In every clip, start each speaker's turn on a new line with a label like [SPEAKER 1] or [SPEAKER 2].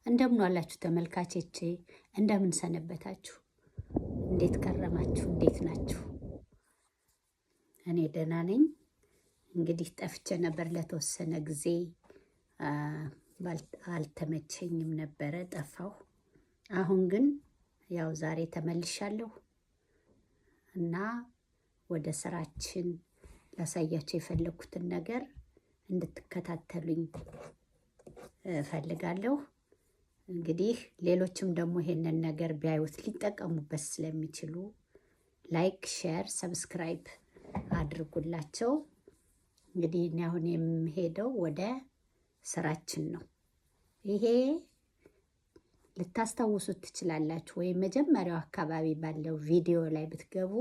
[SPEAKER 1] እንደምን ዋላችሁ ተመልካቾቼ? እንደምን ሰነበታችሁ? እንዴት ከረማችሁ? እንዴት ናችሁ? እኔ ደህና ነኝ። እንግዲህ ጠፍቼ ነበር ለተወሰነ ጊዜ፣ አልተመቸኝም ነበረ፣ ጠፋሁ። አሁን ግን ያው ዛሬ ተመልሻለሁ እና ወደ ስራችን ላሳያቸው የፈለግኩትን ነገር እንድትከታተሉኝ እፈልጋለሁ። እንግዲህ ሌሎችም ደግሞ ይሄንን ነገር ቢያዩት ሊጠቀሙበት ስለሚችሉ like፣ share፣ subscribe አድርጉላቸው። እንግዲህ እኔ አሁን የምሄደው ወደ ስራችን ነው። ይሄ ልታስታውሱት ትችላላችሁ፣ ወይም መጀመሪያው አካባቢ ባለው ቪዲዮ ላይ ብትገቡ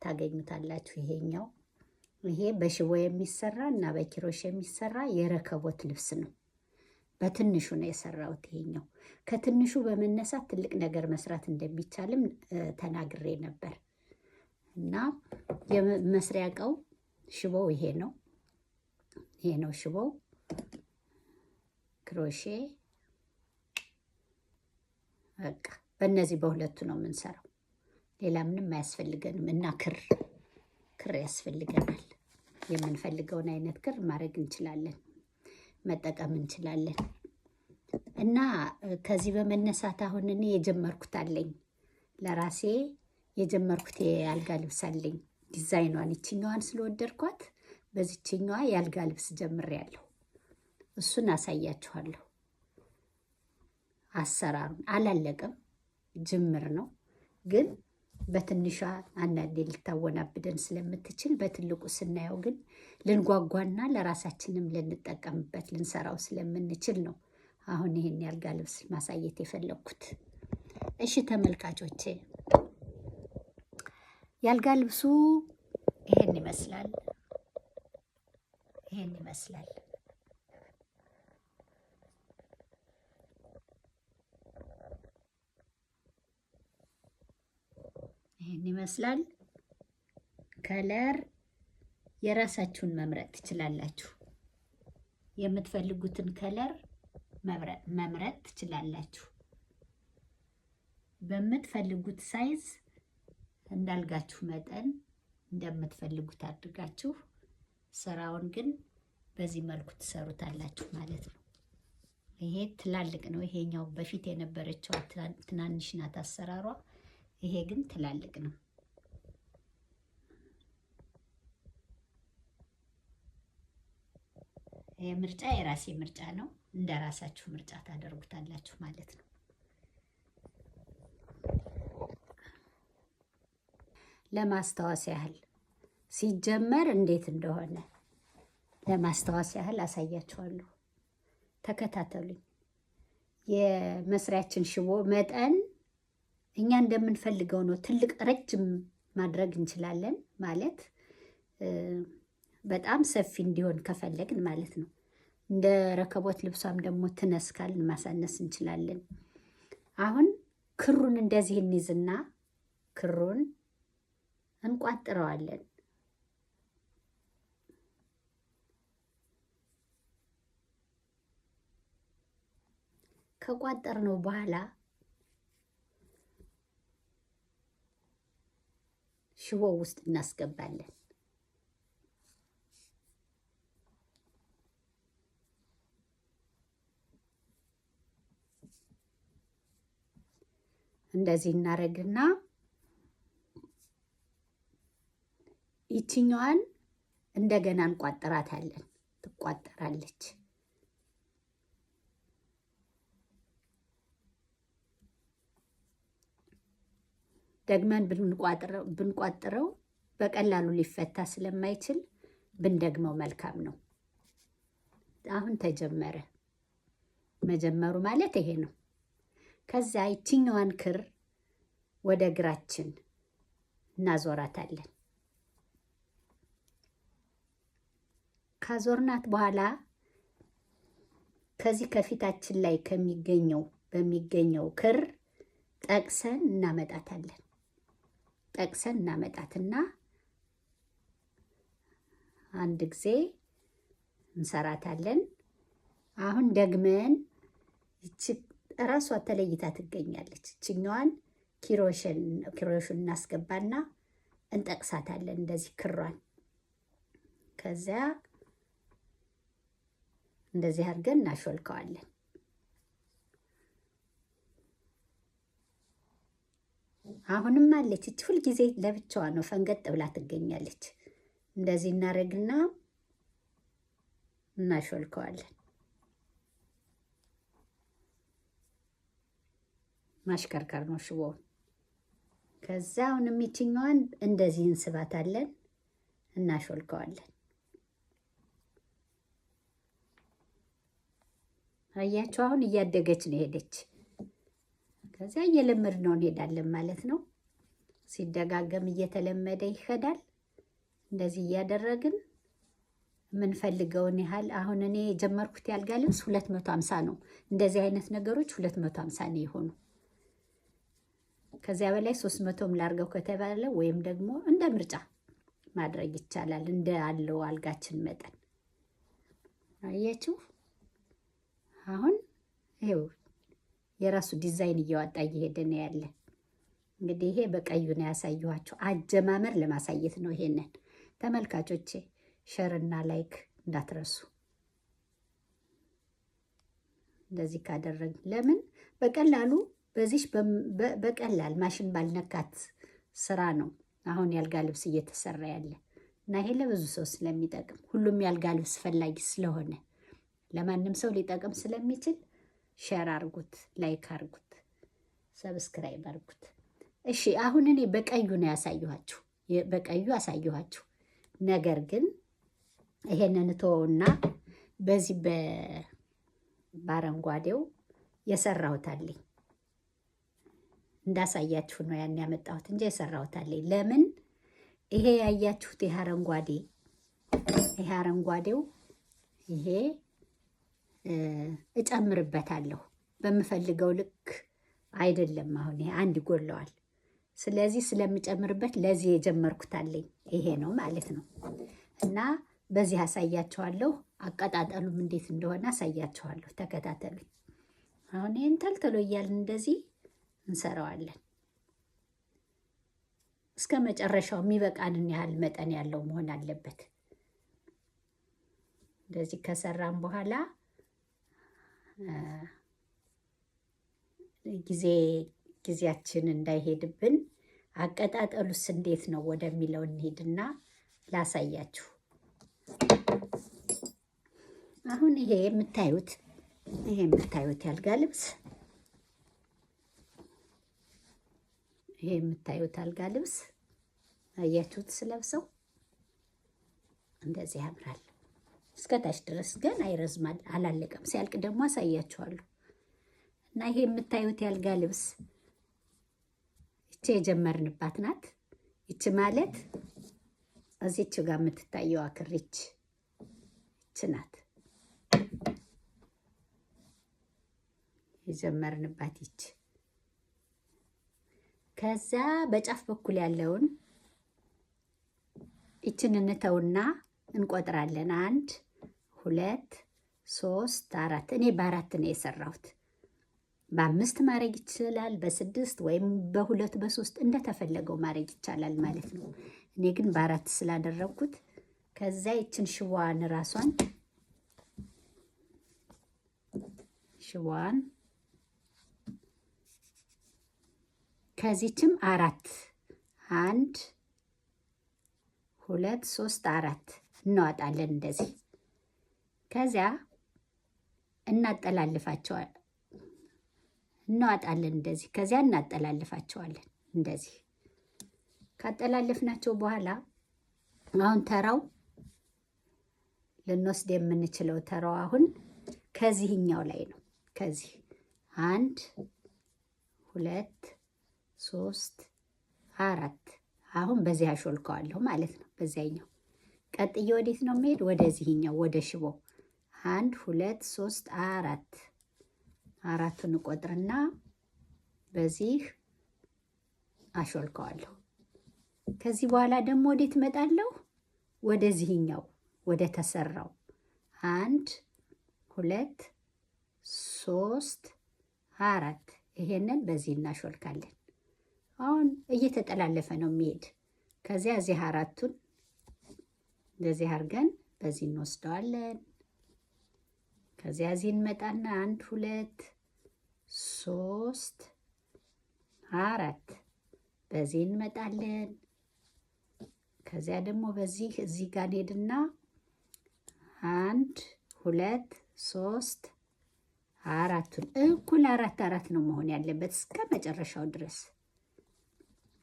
[SPEAKER 1] ታገኙታላችሁ። ይሄኛው ይሄ በሽቦ የሚሰራ እና በኪሮሽ የሚሰራ የረከቦት ልብስ ነው። በትንሹ ነው የሰራሁት። ይሄኛው ከትንሹ በመነሳት ትልቅ ነገር መስራት እንደሚቻልም ተናግሬ ነበር እና የመስሪያ እቃው ሽቦው ይሄ ነው። ይሄ ነው ሽቦው፣ ክሮሼ በቃ በእነዚህ በሁለቱ ነው የምንሰራው። ሌላ ምንም አያስፈልገንም እና ክር ክር ያስፈልገናል። የምንፈልገውን አይነት ክር ማድረግ እንችላለን፣ መጠቀም እንችላለን። እና ከዚህ በመነሳት አሁን እኔ የጀመርኩት አለኝ፣ ለራሴ የጀመርኩት የአልጋ ልብስ አለኝ። ዲዛይኗን ይችኛዋን ስለወደድኳት በዚችኛዋ የአልጋ ልብስ ጀምሬያለሁ። እሱን አሳያችኋለሁ። አሰራሩን አላለቀም፣ ጅምር ነው ግን በትንሿ አንዳንዴ ልታወናብደን ስለምትችል በትልቁ ስናየው ግን ልንጓጓና ለራሳችንም ልንጠቀምበት ልንሰራው ስለምንችል ነው አሁን ይህን ያልጋ ልብስ ማሳየት የፈለግኩት። እሺ ተመልካቾቼ፣ ያልጋ ልብሱ ይሄን ይመስላል። ይሄን ይመስላል። ይሄን ይመስላል። Color የራሳችሁን መምረጥ ትችላላችሁ። የምትፈልጉትን color መምረጥ ትችላላችሁ። በምትፈልጉት size እንዳልጋችሁ መጠን እንደምትፈልጉት አድርጋችሁ ስራውን ግን በዚህ መልኩ ትሰሩታላችሁ ማለት ነው። ይሄ ትላልቅ ነው። ይሄኛው በፊት የነበረችው ትናንሽ ናት አሰራሯ። ይሄ ግን ትላልቅ ነው። ይሄ ምርጫ የራሴ ምርጫ ነው። እንደ ራሳችሁ ምርጫ ታደርጉታላችሁ ማለት ነው። ለማስታወስ ያህል ሲጀመር እንዴት እንደሆነ ለማስታወስ ያህል አሳያችኋለሁ። ተከታተሉኝ። የመስሪያችን ሽቦ መጠን እኛ እንደምንፈልገው ነው። ትልቅ ረጅም ማድረግ እንችላለን ማለት በጣም ሰፊ እንዲሆን ከፈለግን ማለት ነው። እንደ ረከቦት ልብሷም ደግሞ ትነስ ካልን ማሳነስ እንችላለን። አሁን ክሩን እንደዚህ እንይዝና ክሩን እንቋጥረዋለን። ከቋጠርነው በኋላ ሽቦ ውስጥ እናስገባለን። እንደዚህ እናደርግና ይችኛዋን እንደገና እንቋጥራታለን። ትቋጠራለች። ደግመን ብንቋጥረው በቀላሉ ሊፈታ ስለማይችል ብንደግመው መልካም ነው። አሁን ተጀመረ። መጀመሩ ማለት ይሄ ነው። ከዛ ይችኛዋን ክር ወደ እግራችን እናዞራታለን። ካዞርናት በኋላ ከዚህ ከፊታችን ላይ ከሚገኘው በሚገኘው ክር ጠቅሰን እናመጣታለን። ጠቅሰን እናመጣትና አንድ ጊዜ እንሰራታለን። አሁን ደግመን ይቺ እራሷ ተለይታ ትገኛለች። ችኛዋን ኪሮሽን እናስገባና እንጠቅሳታለን እንደዚህ ክሯን። ከዚያ እንደዚህ አድርገን እናሾልከዋለን። አሁንም አለች እች ሁልጊዜ ለብቻዋ ነው ፈንገጥ ብላ ትገኛለች። እንደዚህ እናደርግና እናሾልከዋለን። ማሽከርከር ነው ሽቦውን። ከዛ አሁንም ይችኛዋን እንደዚህ እንስባታለን፣ እናሾልከዋለን። አያችሁ አሁን እያደገች ነው ሄደች። ከዚያ እየለመድ ነው እንሄዳለን ማለት ነው። ሲደጋገም እየተለመደ ይሄዳል። እንደዚህ እያደረግን የምንፈልገውን ያህል አሁን እኔ የጀመርኩት ያልጋ ልብስ 250 ነው። እንደዚህ አይነት ነገሮች 250 ነው የሆኑ። ከዚያ በላይ 300ም ላርገው ከተባለ ወይም ደግሞ እንደ ምርጫ ማድረግ ይቻላል፣ እንደ አለው አልጋችን መጠን። አያችሁ አሁን ይኸው የራሱ ዲዛይን እያወጣ እየሄደ ነው ያለ። እንግዲህ ይሄ በቀዩ ነው ያሳየኋቸው፣ አጀማመር ለማሳየት ነው። ይሄንን ተመልካቾቼ share ና like እንዳትረሱ። እንደዚህ ካደረግ ለምን በቀላሉ በዚህ በቀላል ማሽን ባልነካት ስራ ነው አሁን ያልጋ ልብስ እየተሰራ ያለ እና ይሄ ለብዙ ሰው ስለሚጠቅም ሁሉም ያልጋ ልብስ ፈላጊ ስለሆነ ለማንም ሰው ሊጠቅም ስለሚችል share አርጉት፣ like አርጉት፣ subscribe አርጉት። እሺ አሁን እኔ በቀዩ ነው ያሳየኋችሁ፣ በቀዩ አሳየኋችሁ። ነገር ግን ይሄንን ተወውና በዚህ በአረንጓዴው የሰራሁት አለኝ። እንዳሳያችሁ ነው ያን ያመጣሁት እንጂ የሰራሁት አለኝ። ለምን ይሄ ያያችሁት ይሄ አረንጓዴ ይሄ አረንጓዴው ይሄ እጨምርበታለሁ በምፈልገው ልክ አይደለም። አሁን ይሄ አንድ ይጎለዋል። ስለዚህ ስለምጨምርበት ለዚህ የጀመርኩት አለኝ ይሄ ነው ማለት ነው። እና በዚህ አሳያችኋለሁ። አቀጣጠሉም እንዴት እንደሆነ አሳያችኋለሁ። ተከታተሉኝ። አሁን ይህን ተልተሎ እያልን እንደዚህ እንሰራዋለን እስከ መጨረሻው የሚበቃንን ያህል መጠን ያለው መሆን አለበት። እንደዚህ ከሰራን በኋላ ጊዜ ጊዜያችን እንዳይሄድብን አቀጣጠሉስ እንዴት ነው ወደሚለው እንሄድና ላሳያችሁ። አሁን ይሄ የምታዩት ያልጋ ልብስ ይሄ የምታዩት አልጋ ልብስ አያችሁት? ስለብሰው እንደዚህ ያምራል። እስከታች ድረስ ገና ይረዝማል፣ አላለቀም። ሲያልቅ ደግሞ አሳያችኋለሁ። እና ይሄ የምታዩት ያልጋ ልብስ ይቺ የጀመርንባት ናት። ይቺ ማለት እዚች ጋር የምትታየው አክሪች ይቺ ናት የጀመርንባት ይቺ። ከዛ በጫፍ በኩል ያለውን ይችን እንተውና እንቆጥራለን። 1 2 3 4። እኔ በአራት ነው የሰራሁት። በአምስት ማድረግ ይችላል፣ በስድስት ወይም በሁለት በሶስት እንደተፈለገው ማድረግ ይቻላል ማለት ነው። እኔ ግን በአራት ስላደረግኩት ከዛ ይችን ሽቦዋን ራሷን ሽቦዋን ከዚችም አራት 1 2 3 4 እናወጣለን እንደዚህ። ከዚያ እናጠላልፋቸዋለን እናወጣለን እንደዚህ። ከዚያ እናጠላልፋቸዋለን እንደዚህ። ካጠላለፍናቸው በኋላ አሁን ተራው ልንወስድ የምንችለው ተራው አሁን ከዚህኛው ላይ ነው። ከዚህ 1 2 3 4 አሁን በዚህ አሾልከዋለሁ ማለት ነው። በዚያኛው ቀጥዬ ወዴት ነው የምሄድ? ወደዚህኛው ወደ ሽቦ 1 2 3 4 አራቱን እቆጥርና በዚህ አሾልከዋለሁ። ከዚህ በኋላ ደግሞ ወዴት እመጣለሁ? ወደዚህኛው ወደ ተሰራው 1 2 3 አራት። ይሄንን በዚህ እናሾልካለን። አሁን እየተጠላለፈ ነው የሚሄድ። ከዚያ እዚህ አራቱን እንደዚህ አድርገን በዚህ እንወስደዋለን። ከዚያ እዚህ እንመጣና አንድ፣ ሁለት፣ ሶስት፣ አራት በዚህ እንመጣለን። ከዚያ ደግሞ በዚህ እዚህ ጋር እንሄድና አንድ፣ ሁለት፣ ሶስት፣ አራቱን እኩል አራት አራት ነው መሆን ያለበት እስከ መጨረሻው ድረስ።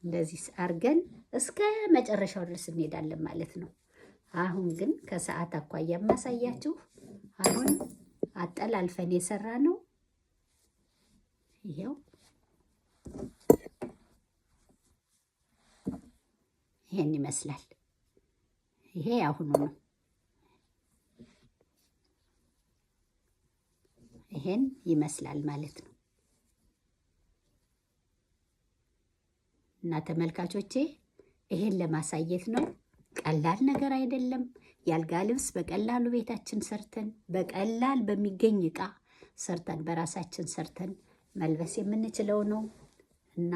[SPEAKER 1] እንደዚህ አርገን እስከ መጨረሻው ድረስ እንሄዳለን ማለት ነው። አሁን ግን ከሰዓት አኳያ የማሳያችሁ አሁን አጠላልፈን የሰራ ነው። ይሄው ይሄን ይመስላል። ይሄ አሁኑ ነው። ይሄን ይመስላል ማለት ነው። እና ተመልካቾቼ ይሄን ለማሳየት ነው። ቀላል ነገር አይደለም። የአልጋ ልብስ በቀላሉ ቤታችን ሰርተን በቀላል በሚገኝ እቃ ሰርተን በራሳችን ሰርተን መልበስ የምንችለው ነው። እና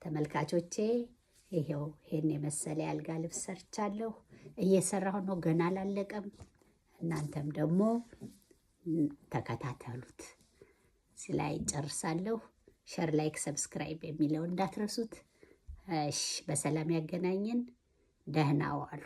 [SPEAKER 1] ተመልካቾቼ ይሄው ይሄን የመሰለ የአልጋ ልብስ ሰርቻለሁ። እየሰራሁ ነው፣ ገና አላለቀም። እናንተም ደግሞ ተከታተሉት። እዚህ ላይ ጨርሳለሁ። Share፣ like፣ subscribe የሚለው እንዳትረሱት። እሺ፣ በሰላም ያገናኘን። ደህና ዋሉ።